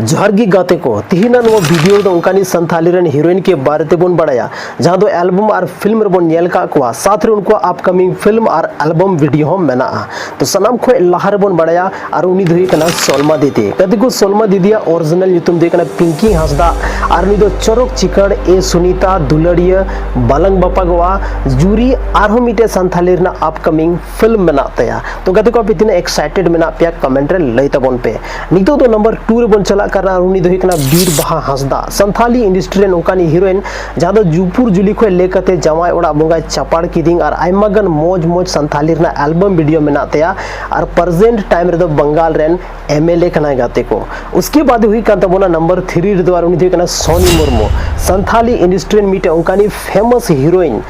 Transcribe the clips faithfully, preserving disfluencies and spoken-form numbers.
ᱡᱚᱦᱟᱨ ᱜᱮ ᱜᱟᱛᱮ ᱠᱚ, ᱛᱤᱦᱤᱧᱟᱜ ᱱᱚᱣᱟ ᱵᱷᱤᱰᱤᱭᱳ ᱨᱮᱫᱚ ᱚᱱᱠᱟᱱᱤᱡ ᱥᱟᱱᱛᱷᱟᱞᱤ ᱨᱮᱱ ᱦᱤᱨᱳᱭᱤᱱ ᱠᱚ ᱵᱟᱨᱮ ᱛᱮᱵᱚᱱ ᱵᱟᱲᱟᱭᱟ, ᱡᱟᱦᱟᱸ ᱫᱚ ᱮᱞᱵᱟᱢ ᱟᱨ ᱯᱷᱤᱞᱢ ᱨᱮᱵᱚᱱ ᱧᱮᱞ ᱟᱠᱟᱫ ᱠᱚᱣᱟ, ᱥᱟᱶᱛᱮ ᱩᱱᱠᱩᱣᱟᱜ ᱟᱯᱠᱟᱢᱤᱝ ᱯᱷᱤᱞᱢ ᱟᱨ ᱮᱞᱵᱟᱢ ᱵᱷᱤᱰᱤᱭᱳ ᱦᱚᱸ ᱢᱮᱱᱟᱜᱼᱟ᱾ ᱛᱚ ᱥᱟᱱᱟᱢ ᱠᱷᱚᱱ ᱞᱟᱦᱟ ᱨᱮᱵᱚᱱ ᱵᱟᱲᱟᱭᱟ, ᱟᱨ ᱩᱱᱤ ᱫᱚ ᱦᱩᱭᱩᱜ ᱠᱟᱱᱟ ᱥᱚᱞᱢᱟ ᱫᱤᱫᱤ᱾ ᱜᱟᱛᱮ ᱠᱚ, ᱥᱚᱞᱢᱟ ᱫᱤᱫᱤᱭᱟᱜ ᱚᱨᱤᱡᱤᱱᱟᱞ ᱧᱩᱛᱩᱢ ᱫᱚ ᱦᱩᱭᱩᱜ ᱠᱟᱱᱟ ᱯᱤᱝᱠᱤ ᱦᱟᱸᱥᱫᱟ, ᱟᱨ ᱩᱱᱤ ᱫᱚ ᱪᱚᱨᱚᱠ ᱪᱤᱠᱟᱹᱲ, ᱮ ᱥᱩᱱᱤᱛᱟ, ᱫᱩᱞᱟᱹᱲᱤᱭᱟᱹ, ᱵᱟᱞᱟᱝ ᱵᱟᱯᱟᱜᱚᱜᱼᱟ, ᱡᱩᱨᱤ, ᱟᱨᱦᱚᱸ ᱢᱤᱫᱴᱮᱡ ᱥᱟᱱᱛᱷᱟᱞᱤ ᱨᱮᱱᱟᱜ ᱟᱯᱠᱟᱢᱤᱝ ᱯᱷᱤᱞᱢ ᱢᱮᱱᱟᱜ ᱛᱟᱭᱟ᱾ ᱛᱚ ᱜᱟᱛᱮ ᱠᱚ, ᱟᱯᱮ ᱛᱤᱱᱟᱹᱜ ᱮᱠᱥᱟᱭᱴᱮᱰ ᱢᱮᱱᱟᱜ ᱯᱮᱭᱟ, ᱠᱚᱢᱮᱱᱴ ᱨᱮ ᱞᱟᱹᱭ ᱛᱟᱵᱚᱱ ᱯᱮ᱾ ᱱᱤᱛᱚᱜ ᱫᱚ ᱱᱟᱢᱵᱟᱨ ᱴᱩ ᱨᱮᱵᱚᱱ ᱪᱟᱞᱟᱜ ᱠᱟᱱᱟ, ᱟᱨ ᱩᱱᱤ ᱫᱚ ᱦᱩᱭᱩᱜ ᱠᱟᱱᱟ ᱵᱤᱨ ᱵᱟᱦᱟ ᱦᱟᱸᱥᱫᱟ, ᱥᱟᱱᱛᱷᱟᱞᱤ ᱤᱱᱰᱟᱥᱴᱨᱤ ᱨᱮᱱ ᱚᱱᱠᱟᱱᱤᱡ ᱦᱤᱨᱳᱭᱤᱱ, ᱡᱟᱦᱟᱸ ᱫᱚ ᱡᱩᱯᱩᱨ ᱡᱩᱞᱤ ᱠᱷᱚᱱ ᱞᱟᱹᱭ ᱠᱟᱛᱮ ᱡᱟᱶᱟᱭ ᱚᱲᱟᱜ ᱵᱚᱸᱜᱟᱭ ᱪᱟᱯᱟᱲ ᱠᱤᱫᱤᱧ ᱟᱨ ᱟᱭᱢᱟ ᱜᱟᱱ ᱢᱚᱡᱽ ᱢᱚᱡᱽ ᱥᱟᱱᱛᱷᱟᱞᱤ ᱨᱮᱱᱟᱜ ᱮᱞᱵᱟᱢ ᱵᱷᱤᱰᱤᱭᱳ ᱢᱮᱱᱟᱜ ᱛᱟᱭᱟ᱾ ᱟᱨ ᱯᱨᱮᱡᱮᱱᱴ ᱴᱟᱭᱤᱢ ᱨᱮᱫᱚ ᱵᱟᱝᱜᱟᱞ ᱨᱮᱱ ᱮᱢ ᱮᱞ ᱮ ᱠᱟᱱᱟᱭ ᱜᱟᱛᱮ ᱠᱚ᱾ ᱩᱥᱠᱮ ᱵᱟᱫ ᱦᱩᱭᱩᱜ ᱠᱟᱱ ᱛᱟᱵᱚᱱᱟ ᱱᱟᱢᱵᱟᱨ ᱛᱷᱨᱤ ᱨᱮᱫᱚ, ᱟᱨ ᱩᱱᱤ ᱫᱚ ᱦᱩᱭᱩᱜ ᱠᱟᱱᱟ ᱥᱚᱱᱤ ᱢᱩᱨᱢᱩ, ᱥᱟᱱᱛᱷᱟᱞᱤ ᱤᱱᱰᱟᱥᱴᱨᱤ ᱨᱮᱱ ᱢᱤᱫᱴᱮᱱ ᱚᱱᱠᱟᱱᱤᱡ ᱯᱷᱮᱢᱟᱥ ᱦᱤᱨᱳᱭᱤᱱ᱾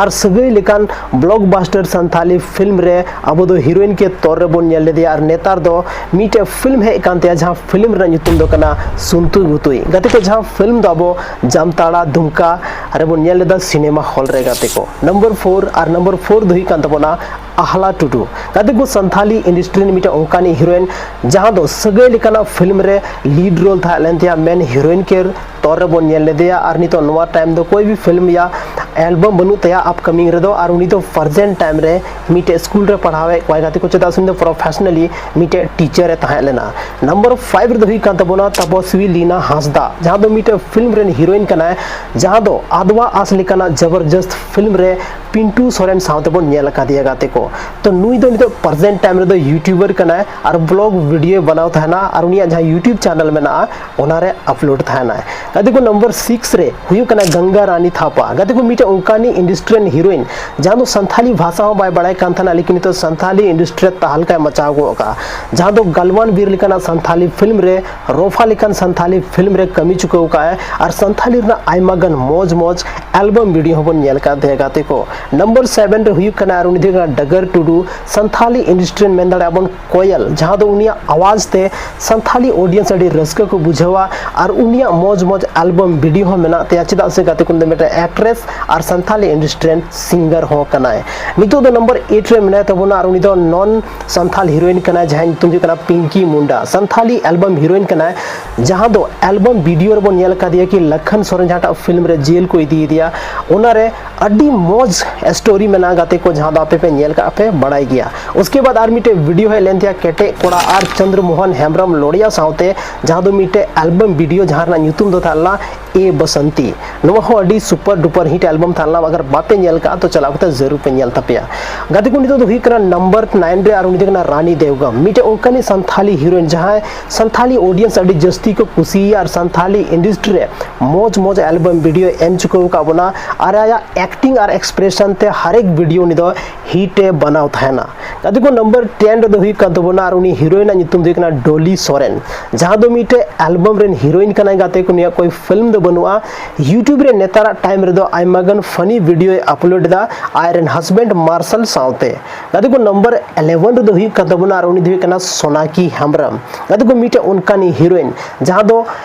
ᱟᱨ ᱥᱟᱹᱜᱟᱹᱭ ᱞᱮᱠᱟᱱ ᱵᱞᱚᱠᱵᱟᱥᱴᱟᱨ ᱥᱟᱱᱛᱷᱟᱞᱤ ᱯᱷᱤᱞᱢ ᱨᱮ ᱟᱵᱚ ᱫᱚ ᱦᱤᱨᱳᱭᱤᱱ ᱠᱮ ᱛᱚᱨ ᱨᱮᱵᱚᱱ ᱧᱮᱞ ᱞᱮᱫᱮᱭᱟ, ᱟᱨ ᱱᱮᱛᱟᱨ ᱫᱚ ᱢᱤᱫᱴᱮᱡ ᱯᱷᱤᱞᱢ ᱦᱮᱡ ᱠᱟᱱ ᱛᱟᱭᱟ, ᱡᱟᱦᱟᱸ ᱯᱷᱤᱞᱢ ᱨᱮᱱᱟᱜ ᱧᱩᱛᱩᱢ ᱫᱚ ᱠᱟᱱᱟ ᱥᱩᱱᱛᱩᱭ ᱜᱩᱛᱩᱭ᱾ ᱜᱟᱛᱮ ᱠᱚ, ᱡᱟᱦᱟᱸ ᱯᱷᱤᱞᱢ ᱫᱚ ᱟᱵᱚ ᱡᱟᱢᱛᱟᱲᱟ ᱫᱩᱢᱠᱟ ᱨᱮᱵᱚᱱ ᱧᱮᱞ ᱞᱮᱫᱟ ᱥᱤᱱᱮᱢᱟ ᱦᱚᱞ ᱨᱮ ᱜᱟᱛᱮ ᱠᱚ᱾ ᱱᱟᱢᱵᱟᱨ ᱯᱷᱳᱨ, ᱟᱨ ᱱᱟᱢᱵᱟᱨ ᱯᱷᱳᱨ ᱫᱚ ᱦᱩᱭᱩᱜ ᱠᱟᱱ ᱛᱟᱵᱚᱱᱟ ᱟᱦᱞᱟ ᱴᱩᱰᱩ᱾ ᱜᱟᱛᱮ ᱠᱚ, ᱥᱟᱱᱛᱷᱟᱞᱤ ᱤᱱᱰᱟᱥᱴᱨᱤ ᱨᱮᱱ ᱢᱤᱫᱴᱮᱱ ᱚᱱᱠᱟᱱᱤᱡ ᱦᱤᱨᱳᱭᱤᱱ, ᱡᱟᱦᱟᱸ ᱫᱚ ᱥᱟᱹᱜᱟᱹᱭ ᱞᱮᱠᱟᱱᱟᱜ ᱯᱷᱤᱞᱢ ᱨᱮ ᱞᱤᱰ ᱨᱳᱞ ᱛᱟᱦᱮᱸ ᱞᱮᱱ ᱛᱟᱭᱟ, ᱢᱮᱱ ᱦᱤᱨᱳᱭᱤᱱ ᱠᱮ ᱛᱚᱨ ᱨᱮᱵᱚᱱ ᱧᱮᱞ ᱞᱮᱫᱮᱭᱟ᱾ ᱟᱨ ᱱᱤᱛᱚᱜ ᱱᱚᱣᱟ ᱴᱟᱭᱤᱢ ᱫᱚ ᱠᱳᱭ ᱵᱷᱤ ᱯᱷᱤᱞᱢ ᱭᱟ ᱮᱞᱵᱟᱢ ᱵᱟᱹᱱᱩᱜ ᱛᱟᱭᱟ ᱟᱯᱠᱟᱢᱤᱝ ᱨᱮᱫᱚ, ᱟᱨ ᱩᱱᱤ ᱫᱚ ᱯᱨᱮᱡᱮᱱᱴ ᱴᱟᱭᱤᱢ ᱨᱮ ᱢᱤᱫᱴᱮᱡ ᱥᱠᱩᱞ ᱨᱮ ᱯᱟᱲᱦᱟᱣᱮᱫ ᱠᱚᱣᱟᱭ ᱜᱟᱛᱮ ᱠᱚ, ᱪᱮᱫᱟᱜ ᱥᱮ ᱩᱱᱤ ᱫᱚ ᱯᱨᱚᱯᱷᱮᱥᱚᱱᱟᱞᱤ ᱢᱤᱫᱴᱮᱡ ᱴᱤᱪᱟᱨ ᱮ ᱛᱟᱦᱮᱸ ᱞᱮᱱᱟ᱾ ᱱᱟᱢᱵᱟᱨ ᱯᱷᱟᱭᱤᱵᱷ ᱨᱮᱫᱚ ᱦᱩᱭᱩᱜ ᱠᱟᱱ ᱛᱟᱵᱚᱱᱟ ᱛᱟᱯᱚᱥᱣᱤ ᱞᱤᱱᱟ ᱦᱟᱸᱥᱫᱟ, ᱡᱟᱦᱟᱸ ᱫᱚ ᱢᱤᱫᱴᱮᱡ ᱯᱷᱤᱞᱢ ᱨᱮᱱ ᱦᱤᱨᱳᱭᱤᱱ ᱠᱟᱱᱟᱭ, ᱡᱟᱦᱟᱸ ᱫᱚ ᱟᱫᱣᱟ ᱟᱸᱥ ᱞᱮᱠᱟᱱᱟᱜ ᱡᱚᱵᱚᱨᱡᱚᱥᱛ ᱯᱷᱤᱞᱢ ᱨᱮ ᱯᱤᱱᱴᱩ ᱥᱚᱨᱮᱱ ᱥᱟᱶ ᱛᱮᱵᱚᱱ ᱧᱮᱞ ᱟᱠᱟᱫᱮᱭᱟ ᱜᱟᱛᱮ ᱠᱚ᱾ ᱛᱚ ᱱᱩᱭ ᱫᱚ ᱱᱤᱛᱚᱜ ᱯᱨᱮᱡᱮᱱᱴ ᱴᱟᱭᱤᱢ ᱨᱮᱫᱚ ᱭᱩᱴᱩᱵᱟᱨ ᱠᱟᱱᱟᱭ ᱟᱨ ᱵᱞᱚᱜ ᱵᱷᱤᱰᱤᱭᱳ ᱵᱮᱱᱟᱣ ᱛᱟᱦᱮᱱᱟ, ᱟᱨ ᱩᱱᱤᱭᱟᱜ ᱡᱟᱦᱟᱸ ᱭᱩᱴᱩᱵᱽ ᱪᱮᱱᱮᱞ ᱢᱮᱱᱟᱜᱼᱟ, ᱚᱱᱟᱨᱮ ᱟᱯᱞᱳᱰ ᱛᱟᱦᱮᱱᱟᱭ᱾ ᱜᱟᱛᱮ ᱠᱚ, ᱱᱟᱢᱵᱟᱨ ᱥᱤᱠᱥ ᱨᱮ ᱦᱩᱭᱩᱜ ᱠᱟᱱᱟ ᱜᱟᱝᱜᱟ ᱨᱟᱱᱤ ᱛᱷᱟᱯᱟ᱾ ᱜᱟᱛᱮ ᱠᱚ, ᱢᱤᱫᱴᱮᱱ ᱚᱱᱠᱟᱱᱤᱡ ᱤᱱᱰᱟᱥᱴᱨᱤ ᱨᱮᱱ ᱦᱤᱨᱳᱭᱤᱱ, ᱡᱟᱦᱟᱸ ᱫᱚ ᱥᱟᱱᱛᱷᱟᱞᱤ ᱵᱷᱟᱥᱟ ᱦᱚᱸ ᱵᱟᱭ ᱵᱟᱲᱟᱭ ᱠᱟᱱ ᱛᱟᱦᱮᱱᱟ, ᱞᱮᱠᱤᱱ ᱱᱤᱛᱚᱜ ᱥᱟᱱᱛᱷᱟᱞᱤ ᱤᱱᱰᱟᱥᱴᱨᱤ ᱨᱮ ᱛᱟᱦᱞᱠᱟᱭ ᱢᱟᱪᱟᱣ ᱜᱚᱫ ᱠᱟᱜᱼᱟ, ᱡᱟᱦᱟᱸ ᱫᱚ ᱜᱟᱞᱣᱟᱱ ᱵᱤᱨ ᱞᱮᱠᱟᱱᱟᱜ ᱥᱟᱱᱛᱷᱟᱞᱤ ᱯᱷᱤᱞᱢ ᱨᱮ ᱨᱚᱯᱷᱟ ᱞᱮᱠᱟᱱ ᱥᱟᱱᱛᱷᱟᱞᱤ ᱯᱷᱤᱞᱢ ᱨᱮ ᱠᱟᱹᱢᱤ ᱪᱩᱠᱟᱹᱣ ᱠᱟᱜᱼᱟᱭ, ᱟᱨ ᱥᱟᱱᱛᱷᱟᱞᱤ ᱨᱮᱱᱟᱜ ᱟᱭᱢᱟ ᱜᱟᱱ ᱢᱚᱡᱽ ᱢᱚᱡᱽ ᱮᱞᱵᱟᱢ ᱵᱷᱤᱰᱤᱭᱳ ᱦᱚᱸᱵᱚᱱ ᱧᱮᱞ ᱠᱟᱫ ᱛᱟᱭᱟ ᱜᱟᱛᱮ ᱠᱚ᱾ ᱱᱟᱢᱵᱟᱨ ᱥᱮᱵᱷᱮᱱ ᱨᱮ ᱦᱩᱭᱩᱜ ᱠᱟᱱᱟ ᱟᱨ ᱩᱱᱤ ᱫᱚ ᱦᱩᱭᱩᱜ ᱠᱟᱱᱟ ᱰᱟᱜᱟᱨ ᱴᱩᱰᱩ, ᱥᱟᱱᱛᱷᱟᱞᱤ ᱤᱱᱰᱟᱥᱴᱨᱤ ᱨᱮᱱ ᱢᱮᱱ ᱫᱟᱲᱮᱭᱟᱜᱼᱟ ᱵᱚᱱ ᱠᱚᱭᱮᱞ, ᱡᱟᱦᱟᱸ ᱫᱚ ᱩᱱᱤᱭᱟᱜ ᱟᱣᱟᱡᱽ ᱛᱮ ᱥᱟᱱᱛᱷᱟᱞᱤ ᱚᱰᱤᱭᱮᱱᱥ ᱟᱹᱰᱤ ᱨᱟᱹᱥᱠᱟᱹ ᱠᱚ ᱵᱩᱡᱷᱟᱹᱣᱟ ᱟᱨ ᱩᱱᱤᱭᱟᱜ ᱢᱚᱡᱽ ᱢᱚᱡᱽ ᱮᱞᱵᱟᱢ ᱵᱷᱤᱰᱤᱭᱳ ᱦᱚᱸ ᱢᱮᱱᱟᱜ ᱛᱟᱭᱟ᱾ ᱪᱮᱫᱟᱜ ᱥᱮ ᱜᱟᱛᱮ ᱠᱚ, ᱩᱱᱤ ᱫᱚ ᱢᱤᱫᱴᱮᱱ ᱮᱠᱴᱨᱮᱥ ᱟᱨ ᱥᱟᱱᱛᱷᱟᱞᱤ ᱤᱱᱰᱟᱥᱴᱨᱤ ᱨᱮᱱ ᱥᱤᱝᱜᱟᱨ ᱦᱚᱸ ᱠᱟᱱᱟᱭ᱾ ᱱᱤᱛᱚᱜ ᱫᱚ ᱱᱟᱢᱵᱟᱨ ᱮᱭᱤᱴ ᱨᱮ ᱢᱮᱱᱟᱭ ᱛᱟᱵᱚᱱᱟ ᱟᱨ ᱩᱱᱤ ᱫᱚ ᱱᱚᱱ ᱥᱟᱱᱛᱷᱟᱞ ᱦᱤᱨᱳᱭᱤᱱ ᱠᱟᱱᱟᱭ, ᱡᱟᱦᱟᱸᱭ ᱧᱩᱛᱩᱢ ᱦᱩᱭᱩᱜ ᱠᱟᱱᱟ ᱯᱤᱝᱠᱤ ᱢᱩᱱᱰᱟ᱾ ᱥᱟᱱᱛᱷᱟᱞᱤ ᱮᱞᱵᱟᱢ ᱦᱤᱨᱳᱭᱤᱱ ᱠᱟᱱᱟᱭ, ᱡᱟᱦᱟᱸ ᱫᱚ ᱮᱞᱵᱟᱢ ᱵᱷᱤᱰᱤᱭᱳ ᱨᱮᱵᱚᱱ ᱧᱮᱞ ᱟᱠᱟᱫᱮᱭᱟ ᱠᱤ ᱞᱟᱠᱷᱟᱱ ᱥᱚᱨᱮᱱ ᱡᱟᱦᱟᱸᱴᱟᱜ ᱯᱷᱤᱞᱢ ᱨᱮ ᱡᱮᱞ ᱠᱚ ᱤᱫᱤᱭᱮᱫᱮᱭᱟ, ᱚᱱᱟᱨᱮ ᱟᱹᱰᱤ ᱢᱚᱡᱽ ᱥᱴᱳᱨᱤ ᱢᱮᱱᱟᱜᱼᱟ ᱜᱟᱛᱮ ᱠᱚ, ᱡᱟᱦᱟᱸ ᱫᱚ ᱟᱯᱮ ᱯᱮ ᱧᱮᱞ ᱠᱟᱜᱼᱟ ᱯᱮ, ᱵᱟᱲᱟᱭ ᱜᱮᱭᱟ᱾ ᱩᱥᱠᱮ ᱵᱟᱫ ᱟᱨ ᱢᱤᱫᱴᱮᱡ ᱵᱷᱤᱰᱤᱭᱳ ᱦᱮᱡ ᱞᱮᱱ ᱛᱟᱭᱟ ᱠᱮᱴᱮᱡ ᱠᱚᱲᱟ ᱟᱨ ᱪᱚᱱᱫᱨᱚ ᱢᱳᱦᱚᱱ ᱦᱮᱢᱵᱨᱚᱢ ᱞᱚᱲᱤᱭᱟ ᱥᱟᱶᱛᱮ, ᱡᱟᱦᱟᱸ ᱫᱚ ᱢᱤᱫᱴᱮᱡ ᱮᱞᱵᱟᱢ ᱵᱷᱤᱰᱤᱭᱳ, ᱡᱟᱦᱟᱸ ᱨᱮᱱᱟᱜ ᱧᱩᱛᱩᱢ ᱫᱚ ᱛᱟᱦᱮᱸ ᱞᱮᱱᱟ ᱮ ᱵᱟᱥᱟᱱᱛᱤ᱾ ᱱᱚᱣᱟ ᱦᱚᱸ ᱟᱹᱰᱤ ᱥᱩᱯᱟᱨ ᱰᱩᱯᱟᱨ ᱦᱤᱴ ᱮᱞᱵᱟᱢ ᱛᱟᱦᱮᱸ ᱞᱮᱱᱟ᱾ ᱟᱜᱟᱨ ᱵᱟᱯᱮ ᱧᱮᱞ ᱠᱟᱜᱼᱟ ᱛᱚ ᱪᱟᱞᱟᱣ ᱠᱟᱛᱮ ᱡᱟᱹᱨᱩᱲ ᱯᱮ ᱧᱮᱞ ᱛᱟᱯᱮᱭᱟ᱾ ᱜᱟᱛᱮ ᱠᱚ, ᱱᱤᱛᱚᱜ ᱫᱚ ᱦᱩᱭᱩᱜ ᱠᱟᱱᱟ ᱱᱟᱢᱵᱟᱨ ᱱᱟᱭᱤᱱ ᱨᱮ ᱟᱨ ᱩᱱᱤ ᱫᱚ ᱠᱟᱱᱟ ᱨᱟᱱᱤ ᱫᱮᱣᱜᱟᱢ, ᱢᱤᱫᱴᱮᱡ ᱚᱱᱠᱟᱱᱤᱡ ᱥᱟᱱᱛᱷᱟᱞᱤ ᱦᱤᱨᱳᱭᱤᱱ ᱡᱟᱦᱟᱸᱭ ᱥᱟᱱᱛᱷᱟᱞᱤ ᱚᱰᱤᱭᱮᱱᱥ ᱟᱹᱰᱤ ᱡᱟᱹᱥᱛᱤ ᱠᱚ ᱠᱩᱥᱤᱭᱟᱭᱟ ᱟᱨ ᱥᱟᱱᱛᱷᱟᱞᱤ ᱤᱱᱰᱟᱥᱴᱨᱤ ᱨᱮ ᱢᱚᱡᱽ ᱢᱚᱡᱽ ᱮᱞᱵᱟᱢ ᱵᱷᱤᱰᱤᱭᱳ ᱮᱢ ᱪᱩᱠᱟᱹᱣ ᱟᱠᱟᱫ ᱵᱚᱱᱟ ᱟᱨ ᱟᱭᱟᱜ ᱮᱠᱴᱤᱝ ᱟᱨ ᱮᱠᱥᱯᱨᱮᱥᱚᱱ ᱛᱮ ᱦᱟᱨᱮᱠ ᱵᱷᱤᱰᱤᱭᱳ ᱩᱱᱤ ᱫᱚ ᱦᱤᱴ ᱮ ᱵᱮᱱᱟᱣ ᱛᱟᱦᱮᱱᱟ᱾ ᱜᱟᱛᱮ ᱠᱚ, ᱱᱟᱢᱵᱟᱨ ᱴᱮᱱ ᱨᱮᱫᱚ ᱦᱩᱭᱩᱜ ᱠᱟᱱ ᱛᱟᱵᱚᱱᱟ ᱟᱨ ᱩᱱᱤ ᱦᱤᱨᱳᱭᱤᱱ ᱟᱜ ᱧᱩᱛᱩᱢ ᱫᱚ ᱦᱩᱭᱩᱜ ᱠᱟᱱᱟ ᱰᱚᱞᱤ ᱥᱚᱨᱮᱱ, ᱡᱟᱦᱟᱸ ᱫᱚ ᱢᱤᱫᱴᱮᱡ ᱮᱞᱵᱟᱢ ᱨᱮᱱ ᱦᱤᱨᱳᱭᱤᱱ ᱠᱟᱱᱟᱭ ᱜᱟᱛᱮ ᱠᱚ᱾ ᱱᱩᱭᱟᱜ ᱠᱳᱭ ᱯᱷᱤᱞᱢ ᱫᱚ ᱵᱟᱹᱱᱩᱜᱼᱟ᱾ YouTube ᱨᱮ ᱱᱮᱛᱟᱨᱟᱜ ᱴᱟᱭᱤᱢ ᱨᱮᱫᱚ ᱟᱭᱢᱟ ᱜᱟᱱ ᱯᱷᱟᱱᱤ ᱵᱷᱤᱰᱤᱭᱳᱭ ᱟᱯᱞᱳᱰ ᱮᱫᱟ ᱟᱡ ᱨᱮᱱ ᱦᱟᱥᱵᱮᱱᱰ ᱢᱟᱨᱥᱟᱞ ᱥᱟᱶᱛᱮ᱾ ᱜᱟᱛᱮ ᱠᱚ, ᱱᱟᱢᱵᱟᱨ ᱤᱞᱮᱵᱷᱮᱱ ᱨᱮᱫᱚ ᱦᱩᱭᱩᱜ ᱠᱟᱱ ᱛᱟᱵᱚᱱᱟ ᱟᱨ ᱩᱱᱤ ᱫᱚ ᱦᱩᱭᱩᱜ ᱠᱟᱱᱟ ᱥᱳᱱᱟᱠᱤ ᱦᱮᱢᱵᱨᱚᱢ᱾ ᱜᱟᱛᱮ ᱠᱚ, ᱢᱤᱫᱴᱮᱡ ᱚᱱᱠᱟᱱᱤᱡ ᱦᱤᱨᱳᱭᱤᱱ ᱡᱟᱦᱟᱸ ᱫᱚ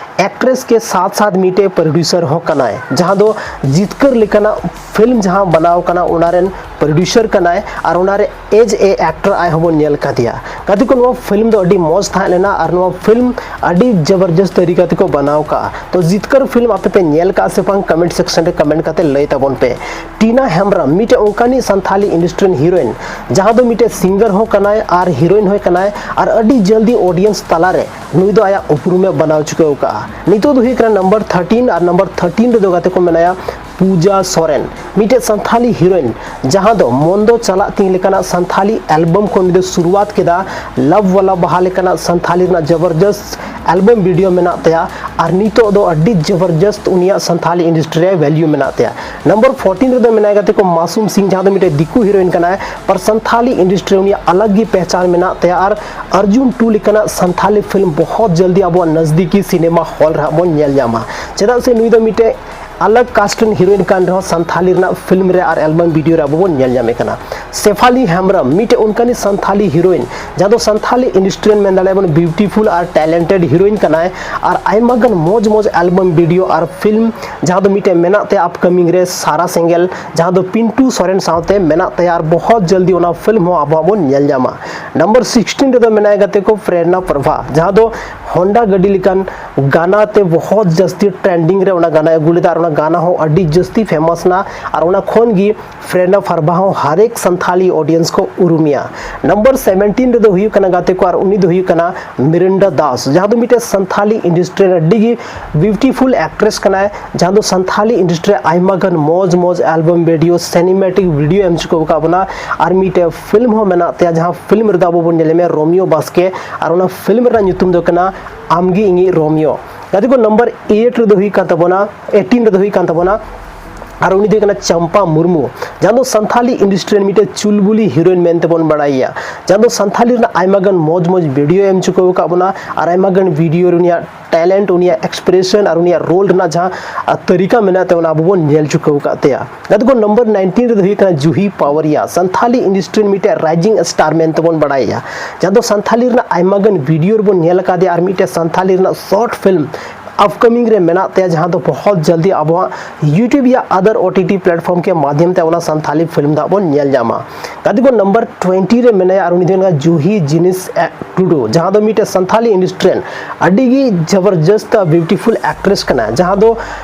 ᱮᱠᱴᱨᱮᱥ ᱠᱮ ᱥᱟᱛ ᱥᱟᱛ ᱢᱤᱫᱴᱮᱡ ᱯᱨᱚᱰᱭᱩᱥᱟᱨ ᱦᱚᱸ ᱠᱟᱱᱟᱭ, ᱡᱟᱦᱟᱸ ᱫᱚ ᱡᱤᱛᱠᱟᱹᱨ ᱞᱮᱠᱟᱱᱟᱜ ᱯᱷᱤᱞᱢ ᱡᱟᱦᱟᱸ ᱵᱮᱱᱟᱣ ᱠᱟᱱᱟ ᱚᱱᱟ ᱨᱮᱱ ᱯᱨᱚᱰᱭᱩᱥᱟᱨ ᱠᱟᱱᱟᱭ ᱟᱨ ᱚᱱᱟ ᱨᱮ ᱮᱡᱽ ᱮ ᱮᱠᱴᱚᱨ ᱟᱡ ᱦᱚᱸᱵᱚᱱ ᱧᱮᱞ ᱠᱟᱫᱮᱭᱟ᱾ ᱜᱟᱛᱮ ᱠᱚ, ᱱᱚᱣᱟ ᱯᱷᱤᱞᱢ ᱫᱚ ᱟᱹᱰᱤ ᱢᱚᱡᱽ ᱛᱟᱦᱮᱸ ᱞᱮᱱᱟ ᱟᱨ ᱱᱚᱣᱟ ᱯᱷᱤᱞᱢ ᱟᱹᱰᱤ ᱡᱚᱵᱚᱨᱡᱚᱥᱛ ᱛᱟᱹᱨᱤᱠᱟ ᱛᱮᱠᱚ ᱵᱮᱱᱟᱣ ᱠᱟᱜᱼᱟ᱾ ᱛᱚ ᱡᱤᱛᱠᱟᱹᱨ ᱯᱷᱤᱞᱢ ᱟᱯᱮ ᱯᱮ ᱧᱮᱞ ᱠᱟᱜᱼᱟ ᱥᱮ ᱵᱟᱝ, ᱠᱚᱢᱮᱱᱴ ᱥᱮᱠᱥᱚᱱ ᱨᱮ ᱠᱚᱢᱮᱱᱴ ᱠᱟᱛᱮ ᱞᱟᱹᱭ ᱛᱟᱵᱚᱱ ᱯᱮ᱾ ᱴᱤᱱᱟ ᱦᱮᱢᱵᱨᱚᱢ ᱢᱤᱫᱴᱮᱡ ᱚᱱᱠᱟᱱᱤᱡ ᱥᱟᱱᱛᱷᱟᱞᱤ ᱤᱱᱰᱟᱥᱴᱨᱤ ᱨᱮᱱ ᱦᱤᱨᱳᱭᱤᱱ, ᱡᱟᱦᱟᱸ ᱫᱚ ᱢᱤᱫᱴᱮᱡ ᱥᱤᱝᱜᱟᱨ ᱦᱚᱸ ᱠᱟᱱᱟᱭ ᱟᱨ ᱦᱤᱨᱳᱭᱤᱱ ᱦᱚᱸ ᱠᱟᱱᱟᱭ ᱟᱨ ᱟᱹᱰᱤ ᱡᱚᱞᱫᱤ ᱚᱰᱤᱭᱮᱱᱥ ᱛᱟᱞᱟᱨᱮ ᱱᱩᱭ ᱫᱚ ᱟᱭᱟᱜ ᱩᱯᱨᱩᱢᱮ ᱵᱮᱱᱟᱣ ᱪᱩᱠᱟᱹᱣ ᱠᱟᱜᱼᱟ᱾ ᱱᱤᱛᱚᱜ ᱫᱚ ᱦᱩᱭᱩᱜ ᱠᱟᱱᱟ ᱱᱟᱢᱵᱟᱨ ᱛᱷᱟᱨᱴᱤᱱ ᱟᱨ ᱱᱟᱢᱵᱟᱨ ᱛᱷᱟᱨᱴᱤᱱ ᱨᱮᱫᱚ ᱜᱟᱛᱮ ᱠᱚ ᱢᱮᱱᱟᱭᱟ ᱯᱩᱡᱟ ᱥᱚᱨᱮᱱ, ᱢᱤᱫᱴᱮᱡ ᱥᱟᱱᱛᱷᱟᱞᱤ ᱦᱤᱨᱳᱭᱤᱱ, ᱡᱟᱦᱟᱸ ᱫᱚ ᱢᱚᱱ ᱫᱚ ᱪᱟᱞᱟᱜ ᱛᱤᱧ ᱞᱮᱠᱟᱱᱟᱜ ᱥᱟᱱᱛᱷᱟᱞᱤ ᱮᱞᱵᱟᱢ ᱠᱷᱚᱱ ᱩᱱᱤ ᱫᱚ ᱥᱩᱨᱩᱣᱟᱛ ᱠᱮᱫᱟ᱾ ᱞᱟᱵᱷ ᱣᱟᱞᱟ ᱵᱟᱦᱟ ᱞᱮᱠᱟᱱᱟᱜ ᱥᱟᱱᱛᱷᱟᱞᱤ ᱨᱮᱱᱟᱜ ᱡᱚᱵᱚᱨᱡᱚᱥᱛ ᱮᱞᱵᱟᱢ ᱵᱷᱤᱰᱤᱭᱳ ᱢᱮᱱᱟᱜ ᱛᱟᱭᱟ ᱟᱨ ᱱᱤᱛᱚᱜ ᱫᱚ ᱟᱹᱰᱤ ᱡᱚᱵᱚᱨᱡᱚᱥᱛ ᱩᱱᱤᱭᱟᱜ ᱥᱟᱱᱛᱷᱟᱞᱤ ᱤᱱᱰᱟᱥᱴᱨᱤ ᱨᱮ ᱵᱷᱮᱞᱭᱩ ᱢᱮᱱᱟᱜ ᱛᱟᱭᱟ᱾ ᱱᱟᱢᱵᱟᱨ ᱯᱷᱳᱨᱴᱤᱱ ᱨᱮᱫᱚ ᱢᱮᱱᱟᱭ ᱜᱟᱛᱮ ᱠᱚ ᱢᱟᱥᱩᱢ ᱥᱤᱝ, ᱡᱟᱦᱟᱸ ᱫᱚ ᱢᱤᱫᱴᱮᱡ ᱫᱤᱠᱩ ᱦᱤᱨᱳᱭᱤᱱ ᱠᱟᱱᱟᱭ, ᱯᱟᱨ ᱥᱟᱱᱛᱷᱟᱞᱤ ᱤᱱᱰᱟᱥᱴᱨᱤ ᱨᱮ ᱩᱱᱤᱭᱟᱜ ᱟᱞᱟᱜᱽ ᱜᱮ ᱯᱮᱦᱪᱟᱱ ᱢᱮᱱᱟᱜ ᱛᱟᱭᱟ ᱟᱨ ᱟᱨᱡᱩᱱ ᱴᱩ ᱞᱮᱠᱟᱱᱟᱜ ᱥᱟᱱᱛᱷᱟᱞᱤ ᱯᱷᱤᱞᱢ ᱵᱚᱦᱚᱛ ᱡᱚᱞᱫᱤ ᱟᱵᱚᱣᱟᱜ ᱱᱟᱡᱫᱤᱠᱤ ᱥᱤᱱᱮᱢᱟ ᱦᱚᱞ ᱨᱮ ᱦᱟᱸᱜ ᱵᱚᱱ ᱧᱮᱞ ᱧᱟᱢᱟ᱾ ᱪᱮᱫᱟᱜ ᱥᱮ ᱱᱩᱭ ᱫᱚ ᱢᱤᱫᱴᱮᱡ ᱟᱞᱟᱜᱽ ᱠᱟᱥᱴ ᱨᱮᱱ ᱦᱤᱨᱳᱭᱤᱱ ᱠᱟᱱ ᱨᱮᱦᱚᱸ ᱥᱟᱱᱛᱷᱟᱞᱤ ᱨᱮᱱᱟᱜ ᱯᱷᱤᱞᱢ ᱨᱮ ᱟᱨ ᱮᱞᱵᱟᱢ ᱵᱷᱤᱰᱤᱭᱳ ᱨᱮ ᱟᱵᱚ ᱵᱚᱱ ᱧᱮᱞ ᱧᱟᱢᱮ ᱠᱟᱱᱟ᱾ ᱥᱮᱯᱷᱟᱞᱤ ᱦᱮᱢᱵᱨᱚᱢ ᱢᱤᱫᱴᱮᱡ ᱚᱱᱠᱟᱱᱤᱡ ᱥᱟᱱᱛᱷᱟᱞᱤ ᱦᱤᱨᱳᱭᱤᱱ, ᱡᱟᱦᱟᱸ ᱫᱚ ᱥᱟᱱᱛᱷᱟᱞᱤ ᱤᱱᱰᱟᱥᱴᱨᱤ ᱨᱮᱱ ᱢᱮᱱ ᱫᱟᱲᱮᱭᱟᱜᱼᱟ ᱵᱚᱱ ᱵᱤᱭᱩᱴᱤᱯᱷᱩᱞ ᱟᱨ ᱴᱮᱞᱮᱱᱴᱮᱰ ᱦᱤᱨᱳᱭᱤᱱ ᱠᱟᱱᱟᱭ᱾ ᱟᱨ ᱟᱭᱢᱟ ᱜᱟᱱ ᱢᱚᱡᱽ ᱢᱚᱡᱽ ᱮᱞᱵᱟᱢ ᱵᱷᱤᱰᱤᱭᱳ ᱟᱨ ᱯᱷᱤᱞᱢ ᱡᱟᱦᱟᱸ ᱫᱚ ᱢᱤᱫᱴᱮᱡ ᱢᱮᱱᱟᱜ ᱛᱟᱭᱟ ᱟᱯᱠᱟᱢᱤᱝ ᱨᱮ ᱥᱟᱨᱟ ᱥᱮᱸᱜᱮᱞ, ᱡᱟᱦᱟᱸ ᱫᱚ ᱯᱤᱱᱴᱩ ᱥᱚᱨᱮᱱ ᱥᱟᱶᱛᱮ ᱢᱮᱱᱟᱜ ᱛᱟᱭᱟ ᱟᱨ ᱵᱚᱦᱚᱛ ᱡᱚᱞᱫᱤ ᱚᱱᱟ ᱯᱷᱤᱞᱢ ᱦᱚᱸ ᱟᱵᱚ ᱦᱚᱸ ᱵᱚᱱ ᱧᱮᱞ ᱧᱟᱢᱟ᱾ ᱱᱟᱢᱵᱟᱨ ᱥᱤᱠᱥᱴᱤᱱ ᱨᱮᱫᱚ ᱢᱮᱱᱟᱭᱟ ᱜᱟᱛᱮ ᱠᱚ ᱯᱨᱮᱨᱱᱟ ᱯᱨᱚᱵᱷᱟ, ᱡᱟᱦᱟᱸ ᱫᱚ ᱦᱚᱱᱰᱟ ᱜᱟᱹᱰᱤ ᱞᱮᱠᱟᱱ ᱜᱟᱱᱟ ᱛᱮ ᱵᱚᱦᱚᱛ ᱡᱟᱹᱥᱛᱤ ᱴᱨᱮᱱᱰᱤᱝ ᱨᱮ ᱚᱱᱟ ᱜᱟᱱᱟᱭ ᱟᱹᱜᱩ ᱞᱮᱫᱟ ᱟᱨ ᱚᱱᱟ ᱜᱟᱱᱟ ᱦᱚᱸ ᱟᱹᱰᱤ ᱡᱟᱹᱥᱛᱤ ᱯᱷᱮᱢᱟᱥ ᱱᱟ ᱟᱨ ᱚᱱᱟ ᱠᱷᱚᱱ ᱜᱮ ᱯᱨᱮᱨᱱᱟ ᱯᱨᱚᱵᱷᱟ ᱦᱚᱸ ᱦᱟᱨᱮᱠ ᱥᱟᱱᱛᱷᱟᱞᱤ ᱚᱰᱤᱭᱮᱱᱥ ᱠᱚ ᱩᱨᱩᱢᱮᱭᱟ᱾ ᱱᱟᱢᱵᱟᱨ ᱥᱮᱵᱷᱮᱱᱴᱤᱱ ᱨᱮᱫᱚ ᱦᱩᱭᱩᱜ ᱠᱟᱱᱟ ᱜᱟᱛᱮ ᱠᱚ ᱟᱨ ᱩᱱᱤ ᱫᱚ ᱦᱩᱭᱩᱜ ᱠᱟᱱᱟ ᱢᱤᱨᱤᱱᱰᱟ ᱫᱟᱥ, ᱡᱟᱦᱟᱸ ᱫᱚ ᱢᱤᱫᱴᱮᱱ ᱥᱟᱱᱛᱷᱟᱞᱤ ᱤᱱᱰᱟᱥᱴᱨᱤ ᱨᱮ ᱟᱹᱰᱤ ᱜᱮ ᱵᱤᱭᱩᱴᱤᱯᱷᱩᱞ ᱮᱠᱴᱨᱮᱥ ᱠᱟᱱᱟᱭ, ᱡᱟᱦᱟᱸ ᱫᱚ ᱥᱟᱱᱛᱷᱟᱞᱤ ᱤᱱᱰᱟᱥᱴᱨᱤ ᱨᱮ ᱟᱭᱢᱟ ᱜᱟᱱ ᱢᱚᱡᱽ ᱢᱚᱡᱽ ᱮᱞᱵᱟᱢ ᱵᱷᱤᱰᱤᱭᱳ, ᱥᱤᱱᱮᱢᱮᱴᱤᱠ ᱵᱷᱤᱰᱤᱭᱳ ᱮᱢ ᱪᱩᱠᱟᱹᱣ ᱟᱠᱟᱫ ᱵᱚᱱᱟ᱾ ᱟᱨ ᱢᱤᱫᱴᱮᱡ ᱯᱷᱤᱞᱢ ᱦᱚᱸ ᱢᱮᱱᱟᱜ ᱛᱟᱭᱟ, ᱡᱟᱦᱟᱸ ᱯᱷᱤᱞᱢ ᱨᱮᱫᱚ ᱟᱵᱚ ᱵᱚᱱ ᱧᱮᱞᱮ ᱢᱮᱭᱟ ᱨᱳᱢᱤᱭᱳ ᱵᱟᱥᱠᱮ, ᱟᱨ ᱚᱱᱟ ᱯᱷᱤᱞᱢ ᱨᱮᱱᱟᱜ ᱧᱩᱛᱩᱢ ᱫᱚ ᱠᱟᱱᱟ ᱟᱢᱜᱮ ᱤᱧᱤᱡ ᱨᱳᱢᱤᱭᱳ᱾ ᱜᱟᱛᱮ ᱠᱚ, ᱱᱟᱢᱵᱟᱨ ᱮᱭᱤᱴ ᱨᱮᱫᱚ ᱦᱩᱭᱩᱜ ᱠᱟᱱ ᱛᱟᱵᱚᱱᱟ, ᱮᱭᱤᱴᱤᱱ ᱨᱮᱫᱚ ᱦᱩᱭᱩᱜ ᱠᱟᱱ ᱛᱟᱵᱚᱱᱟ, ᱟᱨ ᱩᱱᱤ ᱫᱚ ᱦᱩᱭᱩᱜ ᱠᱟᱱᱟ ᱪᱟᱢᱯᱟ ᱢᱩᱨᱢᱩ, ᱡᱟᱦᱟᱸ ᱫᱚ ᱥᱟᱱᱛᱷᱟᱞᱤ ᱤᱱᱰᱟᱥᱴᱨᱤ ᱨᱮᱱ ᱢᱤᱫᱴᱮᱡ ᱪᱩᱞᱵᱩᱞᱤ ᱦᱤᱨᱳᱭᱤᱱ ᱢᱮᱱᱛᱮ ᱵᱚᱱ ᱵᱟᱲᱟᱭᱮᱭᱟ, ᱡᱟᱦᱟᱸ ᱫᱚ ᱥᱟᱱᱛᱷᱟᱞᱤ ᱨᱮᱱᱟᱜ ᱟᱭᱢᱟ ᱜᱟᱱ ᱢᱚᱡᱽ ᱢᱚᱡᱽ ᱵᱷᱤᱰᱤᱭᱳ ᱮᱢ ᱪᱩᱠᱟᱹᱣ ᱟᱠᱟᱫ ᱵᱚᱱᱟ᱾ ᱟᱨ ᱟᱭᱢᱟ ᱜᱟᱱ ᱵᱷᱤᱰᱤᱭᱳ ᱨᱮ ᱩᱱᱤᱭᱟᱜ ᱴᱮᱞᱮᱱᱴ, ᱩᱱᱤᱭᱟᱜ ᱮᱠᱥᱯᱨᱮᱥᱚᱱ ᱟᱨ ᱩᱱᱤᱭᱟᱜ ᱨᱳᱞ ᱨᱮᱱᱟᱜ ᱡᱟᱦᱟᱸ, ᱟ, ᱛᱟᱹᱨᱤᱠᱟ ᱢᱮᱱᱟᱜ ᱛᱟᱭᱟ, ᱚᱱᱟ ᱟᱵᱚ ᱵᱚᱱ ᱧᱮᱞ ᱪᱩᱠᱟᱹᱣ ᱟᱠᱟᱫ ᱛᱟᱭᱟ᱾ ᱜᱟᱛᱮ ᱠᱚ, ᱱᱟᱢᱵᱟᱨ ᱱᱟᱭᱤᱱᱴᱤᱱ ᱨᱮᱫᱚ ᱦᱩᱭᱩᱜ ᱠᱟᱱᱟ ᱡᱩᱦᱤ ᱯᱟᱣᱟᱨᱤᱭᱟ, ᱥᱟᱱᱛᱷᱟᱞᱤ ᱤᱱᱰᱟᱥᱴᱨᱤ ᱨᱮᱱ ᱢᱤᱫᱴᱮᱡ ᱨᱟᱭᱡᱤᱝ ᱥᱴᱟᱨ ᱢᱮᱱᱛᱮ ᱵᱚᱱ ᱵᱟᱲᱟᱭᱮᱭᱟ, ᱡᱟᱦᱟᱸ ᱫᱚ ᱥᱟᱱᱛᱷᱟᱞᱤ ᱨᱮᱱᱟᱜ ᱟᱭᱢᱟ ᱜᱟᱱ ᱵᱷᱤᱰᱤᱭᱳ ᱨᱮᱵᱚᱱ ᱧᱮᱞ ᱟᱠᱟᱫᱮᱭᱟ ᱟᱨ ᱢᱤᱫᱴᱮᱡ ᱥᱟᱱᱛᱷᱟᱞᱤ ᱨᱮᱱᱟᱜ ᱥᱚᱨᱴ ᱯᱷᱤᱞᱢ ᱟᱯᱠᱟᱢᱤᱝ ᱨᱮ ᱢᱮᱱᱟᱜ ᱛᱟᱭᱟ, ᱡᱟᱦᱟᱸ ᱫᱚ ᱵᱚᱦᱚᱛ ᱡᱚᱞᱫᱤ ᱟᱵᱚᱣᱟᱜ YouTube ᱭᱟ ᱟᱫᱟᱨ ᱳ ᱴᱤ ᱴᱤ ᱯᱞᱮᱴᱯᱷᱚᱨᱢ ᱠᱮ ᱢᱟᱫᱷᱭᱚᱢ ᱛᱮ ᱚᱱᱟ ᱥᱟᱱᱛᱷᱟᱞᱤ ᱯᱷᱤᱞᱢ ᱫᱚ ᱵᱚᱱ ᱧᱮᱞ ᱧᱟᱢᱟ᱾ ᱜᱟᱛᱮ ᱠᱚ, ᱱᱟᱢᱵᱟᱨ ᱴᱩᱭᱮᱱᱴᱤ ᱨᱮ ᱢᱮᱱᱟᱭᱟ ᱟᱨ ᱩᱱᱤ ᱫᱚ ᱦᱩᱭᱩᱜ ᱠᱟᱱᱟ ᱡᱩᱦᱤ ᱡᱤᱱᱤᱥ ᱮ, ᱴᱩᱰᱩ, ᱡᱟᱦᱟᱸ ᱫᱚ ᱢᱤᱫᱴᱮᱡ ᱥᱟᱱᱛᱷᱟᱞᱤ ᱤᱱᱰᱟᱥᱴᱨᱤ ᱨᱮᱱ ᱟᱹᱰᱤ ᱜᱮ ᱡᱚᱵᱚᱨᱡᱚᱥᱛ ᱵᱤᱭᱩᱴᱤᱯᱷᱩᱞ ᱮᱠᱴᱨᱮᱥ ᱠᱟᱱᱟ, ᱡᱟᱦᱟᱸ ᱫᱚ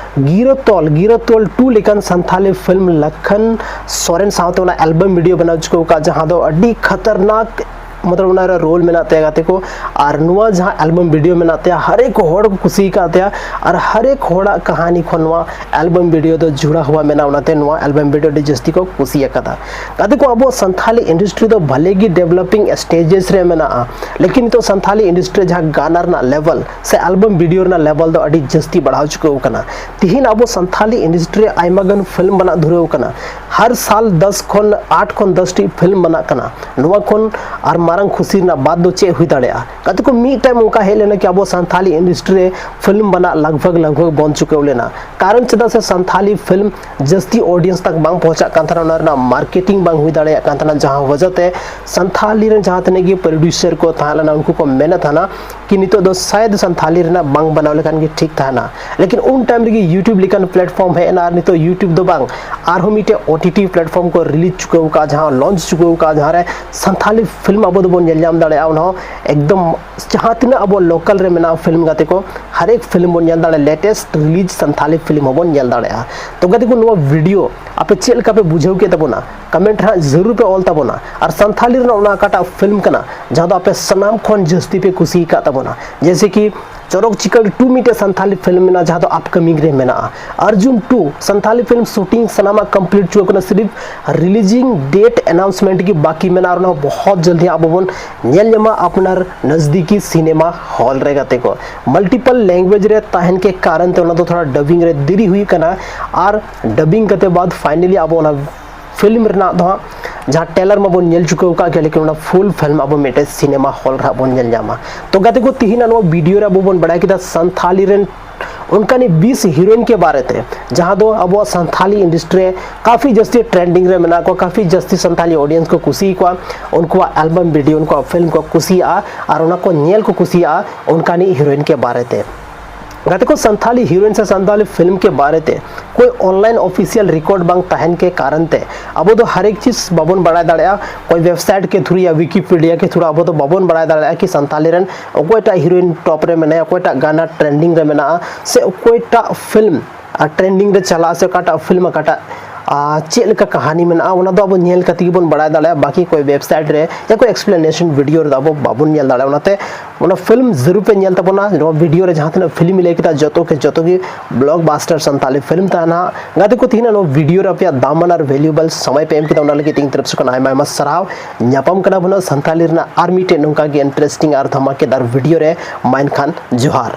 ᱜᱤᱨᱟᱹ ᱛᱚᱞ, ᱜᱤᱨᱟᱹ ᱛᱚᱞ ᱴᱩ ᱞᱮᱠᱟᱱ ᱥᱟᱱᱛᱷᱟᱞᱤ ᱯᱷᱤᱞᱢ ᱞᱟᱠᱷᱟᱱ ᱥᱚᱨᱮᱱ ᱥᱟᱶᱛᱮ ᱚᱱᱟ ᱮᱞᱵᱟᱢ ᱵᱷᱤᱰᱤᱭᱳ ᱵᱮᱱᱟᱣ ᱪᱩᱠᱟᱹᱣ ᱟᱠᱟᱫ, ᱡᱟᱦᱟᱸ ᱫᱚ ᱟᱹᱰᱤ ᱠᱷᱟᱛᱟᱨᱱᱟᱠ ᱢᱚᱛᱞᱚᱵ ᱚᱱᱟ ᱨᱮ ᱨᱳᱞ ᱢᱮᱱᱟᱜ ᱛᱟᱭᱟ ᱜᱟᱛᱮ ᱠᱚ᱾ ᱟᱨ ᱱᱚᱣᱟ ᱡᱟᱦᱟᱸ ᱮᱞᱵᱟᱢ ᱵᱷᱤᱰᱤᱭᱳ ᱢᱮᱱᱟᱜ ᱛᱟᱭᱟ, ᱦᱟᱨᱮᱠ ᱦᱚᱲ ᱠᱚ ᱠᱩᱥᱤ ᱟᱠᱟᱫ ᱛᱟᱭᱟ ᱟᱨ ᱦᱟᱨᱮᱠ ᱦᱚᱲᱟᱜ ᱠᱟᱹᱦᱱᱤ ᱠᱷᱚᱱ ᱱᱚᱣᱟ ᱮᱞᱵᱟᱢ ᱵᱷᱤᱰᱤᱭᱳ ᱫᱚ ᱡᱩᱲᱟ ᱦᱩᱣᱟ ᱢᱮᱱᱟᱜᱼᱟ, ᱚᱱᱟᱛᱮ ᱱᱚᱣᱟ ᱮᱞᱵᱟᱢ ᱵᱷᱤᱰᱤᱭᱳ ᱟᱹᱰᱤ ᱡᱟᱹᱥᱛᱤ ᱠᱚ ᱠᱩᱥᱤ ᱟᱠᱟᱫᱟ᱾ ᱜᱟᱛᱮ ᱠᱚ, ᱟᱵᱚ ᱥᱟᱱᱛᱷᱟᱞᱤ ᱤᱱᱰᱟᱥᱴᱨᱤ ᱫᱚ ᱵᱷᱟᱞᱮ ᱜᱮ ᱰᱮᱵᱷᱞᱚᱯᱤᱝ ᱥᱴᱮᱡᱮᱥ ᱨᱮ ᱢᱮᱱᱟᱜᱼᱟ, ᱞᱮᱠᱤᱱ ᱱᱤᱛᱚᱜ ᱥᱟᱱᱛᱷᱟᱞᱤ ᱤᱱᱰᱟᱥᱴᱨᱤ ᱡᱟᱦᱟᱸ ᱜᱟᱱᱟ ᱨᱮᱱᱟᱜ ᱞᱮᱵᱮᱞ ᱥᱮ ᱮᱞᱵᱟᱢ ᱵᱷᱤᱰᱤᱭᱳ ᱨᱮᱱᱟᱜ ᱞᱮᱵᱮᱞ ᱫᱚ ᱟᱹᱰᱤ ᱡᱟᱹᱥᱛᱤ ᱵᱟᱲᱦᱟᱣ ᱪᱩᱠᱟᱹᱣ ᱟᱠᱟᱱᱟ᱾ ᱛᱤᱦᱤᱧ ᱟᱵᱚ ᱥᱟᱱᱛᱷᱟᱞᱤ ᱤᱱᱰᱟᱥᱴᱨᱤ ᱨᱮ ᱟᱭᱢᱟ ᱜᱟᱱ ᱯᱷᱤᱞᱢ ᱵᱮᱱᱟᱜ ᱫᱷᱩᱨᱟᱹᱣ ᱟᱠᱟᱱᱟ, ᱦᱟᱨ ᱥᱟᱞ ᱫᱚᱥ ᱠᱷᱚᱱ ᱟᱴ ᱠᱷᱚᱱ ᱫᱚᱥ ᱴᱤ ᱯᱷᱤᱞᱢ ᱵᱮᱱᱟᱜ ᱠᱟᱱᱟ᱾ ᱱᱚᱣᱟ ᱠᱷᱚᱱ ᱟᱨ ᱢᱟᱨᱟᱝ ᱠᱷᱩᱥᱤ ᱨᱮᱱᱟᱜ ᱵᱟᱛ ᱫᱚ ᱪᱮᱫ ᱦᱩᱭ ᱫᱟᱲᱮᱭᱟᱜᱼᱟ? ᱜᱟᱛᱮ ᱠᱚ, ᱢᱤᱫ ᱴᱟᱭᱤᱢ ᱚᱱᱠᱟ ᱦᱮᱡ ᱞᱮᱱᱟ ᱠᱤ ᱟᱵᱚ ᱥᱟᱱᱛᱷᱟᱞᱤ ᱤᱱᱰᱟᱥᱴᱨᱤ ᱨᱮ ᱯᱷᱤᱞᱢ ᱵᱮᱱᱟᱜ ᱞᱟᱜᱽ ᱵᱷᱟᱜᱽ ᱞᱟᱜᱽ ᱵᱷᱟᱜᱽ ᱵᱚᱱᱫ ᱪᱩᱠᱟᱹᱣ ᱞᱮᱱᱟ᱾ ᱠᱟᱨᱚᱱ ᱪᱮᱫᱟᱜ ᱥᱮ ᱥᱟᱱᱛᱷᱟᱞᱤ ᱯᱷᱤᱞᱢ ᱡᱟᱹᱥᱛᱤ ᱚᱰᱤᱭᱮᱱᱥ ᱛᱟᱠ ᱵᱟᱝ ᱯᱚᱦᱚᱸᱪᱟᱜ ᱠᱟᱱ ᱛᱟᱦᱮᱱᱟ, ᱚᱱᱟ ᱨᱮᱱᱟᱜ ᱢᱟᱨᱠᱮᱴᱤᱝ ᱵᱟᱝ ᱦᱩᱭ ᱫᱟᱲᱮᱭᱟᱜ ᱠᱟᱱ ᱛᱟᱦᱮᱱᱟ, ᱡᱟᱦᱟᱸ ᱣᱟᱡᱟ ᱛᱮ ᱥᱟᱱᱛᱷᱟᱞᱤ ᱨᱮᱱ ᱡᱟᱦᱟᱸ ᱛᱤᱱᱟᱹᱜ ᱜᱮ ᱯᱨᱚᱰᱭᱩᱥᱟᱨ ᱠᱚ ᱛᱟᱦᱮᱸ ᱞᱮᱱᱟ, ᱩᱱᱠᱩ ᱠᱚ ᱢᱮᱱᱮᱫ ᱛᱟᱦᱮᱱᱟ ᱠᱤ ᱱᱤᱛᱚᱜ ᱫᱚ ᱥᱟᱭᱮᱫ ᱥᱟᱱᱛᱷᱟᱞᱤ ᱨᱮᱱᱟᱜ ᱵᱟᱝ ᱵᱮᱱᱟᱣ ᱞᱮᱠᱷᱟᱱ ᱜᱮ ᱴᱷᱤᱠ ᱛᱟᱦᱮᱱᱟ᱾ ᱞᱮᱠᱤᱱ ᱩᱱ ᱴᱟᱭᱤᱢ ᱨᱮᱜᱮ YouTube ᱞᱮᱠᱟᱱ ᱯᱞᱮᱴᱯᱷᱚᱨᱢ ᱦᱮᱡ ᱮᱱᱟ, ᱟᱨ ᱱᱤᱛᱚᱜ YouTube ᱫᱚ ᱵᱟᱝ, ᱟᱨᱦᱚᱸ ᱢᱤᱫᱴᱮᱡ ᱳ ᱴᱤ ᱴᱤ ᱯᱞᱮᱴᱯᱷᱚᱨᱢ ᱠᱚ ᱨᱤᱞᱤᱡᱽ ᱪᱩᱠᱟᱹᱣ ᱟᱠᱟᱫᱼᱟ, ᱡᱟᱦᱟᱸ ᱞᱚᱧᱪ ᱪᱩᱠᱟᱹᱣ ᱟᱠᱟᱫᱼᱟ, ᱡᱟᱦᱟᱸ ᱨᱮ ᱥᱟᱱᱛᱷᱟᱞᱤ ᱯᱷᱤᱞᱢ ᱟᱵᱚ ᱫᱚᱵᱚᱱ ᱧᱮᱞ ᱧᱟᱢ ᱫᱟᱲᱮᱭᱟᱜᱼᱟ᱾ ᱚᱱᱟ ᱦᱚᱸ ᱮᱠᱫᱚᱢ ᱡᱟᱦᱟᱸ ᱛᱤᱱᱟᱹᱜ ᱟᱵᱚ ᱞᱳᱠᱟᱞ ᱨᱮ ᱢᱮᱱᱟᱜᱼᱟ ᱯᱷᱤᱞᱢ, ᱜᱟᱛᱮ ᱠᱚ, ᱦᱟᱨ ᱮᱠ ᱯᱷᱤᱞᱢ ᱵᱚᱱ ᱧᱮᱞ ᱫᱟᱲᱮᱭᱟᱜᱼᱟ, ᱞᱮᱴᱮᱥᱴ ᱨᱤᱞᱤᱡᱽ ᱥᱟᱱᱛᱷᱟᱞᱤ ᱯᱷᱤᱞᱢ ᱦᱚᱸᱵᱚᱱ ᱧᱮᱞ ᱫᱟᱲᱮᱭᱟᱜᱼᱟ᱾ ᱛᱚ ᱜᱟᱛᱮ ᱠᱚ, ᱱᱚᱣᱟ ᱵᱷᱤᱰᱤᱭᱳ ᱟᱯᱮ ᱪᱮᱫ ᱞᱮᱠᱟ ᱯᱮ ᱵᱩᱡᱷᱟᱹᱣ ᱠᱮᱫ ᱛᱟᱵᱚᱱᱟ? ᱠᱚᱢᱮᱱᱴ ᱨᱮ ᱦᱟᱸᱜ ᱡᱟᱹᱨᱩᱲ ᱯᱮ ᱚᱞ ᱛᱟᱵᱚᱱᱟ᱾ ᱟᱨ ᱥᱟᱱᱛᱷᱟᱞᱤ ᱨᱮᱱᱟᱜ ᱚᱱᱟ ᱚᱠᱟᱴᱟᱜ ᱯᱷᱤᱞᱢ ᱠᱟᱱᱟ ᱡᱟᱦᱟᱸ ᱫᱚ ᱟᱯᱮ ᱥᱟᱱᱟᱢ ᱠᱷᱚᱱ ᱡᱟᱹᱥᱛᱤ ᱯᱮ ᱠᱩᱥᱤ ᱟᱠᱟᱫ ᱛᱟᱵᱚᱱᱟ, ᱡᱮᱭᱥᱮ ᱠᱤ ᱪᱚᱨᱚᱠ ᱪᱤᱠᱟᱹᱲ ᱴᱩ ᱢᱤᱫᱴᱮᱡ ᱥᱟᱱᱛᱷᱟᱞᱤ ᱯᱷᱤᱞᱢ ᱢᱮᱱᱟᱜᱼᱟ ᱡᱟᱦᱟᱸ ᱫᱚ ᱟᱯᱠᱟᱢᱤᱝ ᱨᱮ ᱢᱮᱱᱟᱜᱼᱟ᱾ ᱟᱨᱡᱩᱱ ᱴᱩ ᱥᱟᱱᱛᱷᱟᱞᱤ ᱯᱷᱤᱞᱢ ᱥᱩᱴᱤᱝ ᱥᱟᱱᱟᱢᱟᱜ ᱠᱚᱢᱯᱞᱤᱴ ᱪᱩᱠᱟᱹᱣ ᱠᱟᱱᱟ, ᱥᱤᱨᱤᱯ ᱨᱤᱞᱤᱡᱤᱝ ᱰᱮᱴ ᱟᱱᱟᱣᱩᱱᱥᱢᱮᱱᱴ ᱜᱮ ᱵᱟᱹᱠᱤ ᱢᱮᱱᱟᱜᱼᱟ, ᱟᱨ ᱚᱱᱟ ᱦᱚᱸ ᱵᱚᱦᱚᱛ ᱡᱚᱞᱫᱤ ᱦᱟᱸᱜ ᱟᱵᱚ ᱵᱚᱱ ᱧᱮᱞ ᱧᱟᱢᱟ ᱟᱯᱱᱟᱨ ᱱᱟᱡᱫᱤᱠᱤ ᱥᱤᱱᱮᱢᱟ ᱦᱚᱞ ᱨᱮ ᱜᱟᱛᱮ ᱠᱚ᱾ ᱢᱟᱞᱴᱤᱯᱟᱞ ᱞᱮᱝᱜᱩᱭᱮᱡᱽ ᱨᱮ ᱛᱟᱦᱮᱱ ᱠᱮ ᱠᱟᱨᱚᱱ ᱛᱮ ᱚᱱᱟ ᱫᱚ ᱛᱷᱚᱲᱟ ᱰᱟᱵᱤᱝ ᱨᱮ ᱫᱮᱨᱤ ᱦᱩᱭ ᱠᱟᱱᱟ, ᱟᱨ ᱰᱟᱵᱤᱝ ᱠᱟᱛᱮ ᱵᱟᱫ ᱯᱷᱟᱭᱱᱟᱞᱤ ᱟᱵᱚ ᱚᱱᱟ ᱯᱷᱤᱞᱢ ᱨᱮᱱᱟᱜ ᱫᱚ ᱦᱟᱸᱜ ᱡᱟᱦᱟᱸ ᱴᱨᱮᱞᱟᱨ ᱢᱟᱵᱚᱱ ᱧᱮᱞ ᱪᱩᱠᱟᱹᱣ ᱟᱠᱟᱫ ᱜᱮᱭᱟ, ᱞᱮᱠᱤᱱ ᱚᱱᱟ ᱯᱷᱩᱞ ᱯᱷᱤᱞᱢ ᱟᱵᱚ ᱢᱤᱫᱴᱮᱡ ᱥᱤᱱᱮᱢᱟ ᱦᱚᱞ ᱨᱮ ᱦᱟᱸᱜ ᱵᱚᱱ ᱧᱮᱞ ᱧᱟᱢᱟ᱾ ᱛᱚ ᱜᱟᱛᱮ ᱠᱚ, ᱛᱤᱦᱤᱧᱟᱜ ᱱᱚᱣᱟ ᱵᱷᱤᱰᱤᱭᱳ ᱨᱮ ᱟᱵᱚ ᱵᱚᱱ ᱵᱟᱲᱟᱭ ᱠᱮᱫᱟ ᱥᱟᱱᱛᱷᱟᱞᱤ ᱨᱮᱱ ᱚᱱᱠᱟᱱᱤ ᱵᱤᱥ ᱦᱤᱨᱳᱭᱤᱱ ᱠᱮ ᱵᱟᱨᱮ ᱛᱮ, ᱡᱟᱦᱟᱸ ᱫᱚ ᱟᱵᱚᱣᱟᱜ ᱥᱟᱱᱛᱷᱟᱞᱤ ᱤᱱᱰᱟᱥᱴᱨᱤ ᱨᱮ ᱠᱟᱯᱷᱤ ᱡᱟᱹᱥᱛᱤ ᱴᱨᱮᱱᱰᱤᱝ ᱨᱮ ᱢᱮᱱᱟᱜ ᱠᱚᱣᱟ, ᱠᱟᱯᱷᱤ ᱡᱟᱹᱥᱛᱤ ᱥᱟᱱᱛᱷᱟᱞᱤ ᱚᱰᱤᱭᱮᱱᱥ ᱠᱚ ᱠᱩᱥᱤ ᱟᱠᱚᱣᱟ, ᱩᱱᱠᱩᱣᱟᱜ ᱮᱞᱵᱟᱢ ᱵᱷᱤᱰᱤᱭᱳ, ᱩᱱᱠᱩᱣᱟᱜ ᱯᱷᱤᱞᱢ ᱠᱚ ᱠᱩᱥᱤᱭᱟᱜᱼᱟ ᱟᱨ ᱚᱱᱟ ᱠᱚ ᱧᱮᱞ ᱠᱚ ᱠᱩᱥᱤᱭᱟᱜᱼᱟ, ᱚᱱᱠᱟᱱᱤᱡ ᱦᱤᱨᱳᱭᱤᱱ ᱠᱮ ᱵᱟᱨᱮ ᱛᱮ᱾ ᱜᱟᱛᱮ ᱠᱚ, ᱥᱟᱱᱛᱷᱟᱞᱤ ᱦᱤᱨᱳᱭᱤᱱ ᱥᱮ ᱥᱟᱱᱛᱷᱟᱞᱤ ᱯᱷᱤᱞᱢ ᱠᱮ ᱵᱟᱨᱮ ᱛᱮ ᱠᱳᱭ ᱚᱱᱞᱟᱭᱤᱱ ᱚᱯᱷᱤᱥᱤᱭᱟᱞ ᱨᱮᱠᱚᱨᱰ ᱵᱟᱝ ᱛᱟᱦᱮᱱ ᱠᱮ ᱠᱟᱨᱚᱱ ᱛᱮ ᱟᱵᱚ ᱫᱚ ᱦᱟᱨ ᱮᱠ ᱪᱤᱡᱽ ᱵᱟᱵᱚᱱ ᱵᱟᱲᱟᱭ ᱫᱟᱲᱮᱭᱟᱜᱼᱟ᱾ ᱠᱳᱭ ᱣᱮᱵᱥᱟᱭᱤᱴ ᱠᱮ ᱛᱷᱨᱩ ᱭᱟ ᱣᱤᱠᱤᱯᱤᱰᱤᱭᱟ ᱠᱮ ᱛᱷᱨᱩ ᱟᱵᱚ ᱫᱚ ᱵᱟᱵᱚᱱ ᱵᱟᱲᱟᱭ ᱫᱟᱲᱮᱭᱟᱜᱼᱟ ᱠᱤ ᱥᱟᱱᱛᱷᱟᱞᱤ ᱨᱮᱱ ᱚᱠᱚᱭᱴᱟᱜ ᱦᱤᱨᱳᱭᱤᱱ ᱴᱚᱯ ᱨᱮ ᱢᱮᱱᱟᱭᱟ, ᱚᱠᱚᱭᱴᱟᱜ ᱜᱟᱱᱟ ᱴᱨᱮᱱᱰᱤᱝ ᱨᱮ ᱢᱮᱱᱟᱜᱼᱟ, ᱥᱮ ᱚᱠᱚᱭᱴᱟᱜ ᱯᱷᱤᱞᱢ ᱟᱨ ᱴᱨᱮᱱᱰᱤᱝ ᱨᱮ ᱪᱟᱞᱟᱜᱼᱟ, ᱥᱮ ᱚᱠᱟᱴᱟᱜ ᱯᱷᱤᱞᱢ ᱚᱠᱟᱴᱟᱜ ᱟᱨ ᱪᱮᱫ ᱞᱮᱠᱟ ᱠᱟᱹᱦᱱᱤ ᱢᱮᱱᱟᱜᱼᱟ, ᱚᱱᱟ ᱫᱚ ᱟᱵᱚ ᱧᱮᱞ ᱠᱟᱛᱮ ᱜᱮᱵᱚᱱ ᱵᱟᱲᱟᱭ ᱫᱟᱲᱮᱭᱟᱜᱼᱟ᱾ ᱵᱟᱹᱠᱤ ᱠᱚᱭ ᱣᱮᱵᱥᱟᱭᱤᱴ ᱨᱮ ᱭᱟ ᱠᱚᱭ ᱮᱠᱥᱯᱞᱮᱱᱮᱥᱚᱱ ᱵᱷᱤᱰᱤᱭᱳ ᱨᱮᱫᱚ ᱟᱵᱚ ᱵᱟᱵᱚᱱ ᱧᱮᱞ ᱫᱟᱲᱮᱭᱟᱜᱼᱟ᱾ ᱚᱱᱟᱛᱮ ᱚᱱᱟ ᱯᱷᱤᱞᱢ ᱡᱟᱹᱨᱩᱲ ᱯᱮ ᱧᱮᱞ ᱛᱟᱵᱚᱱᱟ᱾ ᱱᱚᱣᱟ ᱵᱷᱤᱰᱤᱭᱳ ᱨᱮ ᱡᱟᱦᱟᱸ ᱛᱤᱱᱟᱹᱜ ᱯᱷᱤᱞᱢ ᱞᱟᱹᱭ ᱠᱮᱫᱟ, ᱡᱚᱛᱚ ᱜᱮ, ᱡᱚᱛᱚ ᱜᱮ ᱵᱞᱚᱠᱵᱟᱥᱴᱟᱨ ᱥᱟᱱᱛᱟᱞᱤ ᱯᱷᱤᱞᱢ ᱛᱟᱦᱮᱱᱟ᱾ ᱜᱟᱛᱮ ᱠᱚ, ᱛᱮᱦᱮᱧᱟᱜ ᱱᱚᱣᱟ ᱵᱷᱤᱰᱤᱭᱳ ᱨᱮ ᱟᱯᱮᱭᱟᱜ ᱫᱟᱢᱟᱱ ᱟᱨ ᱵᱷᱮᱞᱩᱭᱮᱵᱚᱞ ᱥᱚᱢᱚᱭ ᱯᱮ ᱮᱢ ᱠᱮᱫᱟ, ᱚᱱᱟ ᱞᱟᱹᱜᱤᱫ ᱤᱧ ᱛᱚᱨᱚᱯ ᱥᱮᱫ ᱠᱷᱚᱱ ᱟᱭᱢᱟ ᱟᱭᱢᱟ ᱥᱟᱨᱦᱟᱣ᱾ ᱧᱟᱯᱟᱢ ᱠᱟᱱᱟ ᱵᱚᱱ ᱥᱟᱱᱛᱟᱞᱤ ᱨᱮᱱᱟᱜ ᱟᱨ ᱢᱤᱫᱴᱮᱡ ᱱᱚᱝᱠᱟ ᱜᱮ ᱤᱱᱴᱟᱨᱮᱥᱴᱤᱝ ᱟᱨ ᱫᱷᱟᱢᱟᱠᱮᱫᱟᱨ ᱵᱷᱤᱰᱤᱭᱳ ᱨᱮ᱾ ᱢᱟ ᱮᱱᱠᱷᱟᱱ ᱡᱚᱦᱟᱨ᱾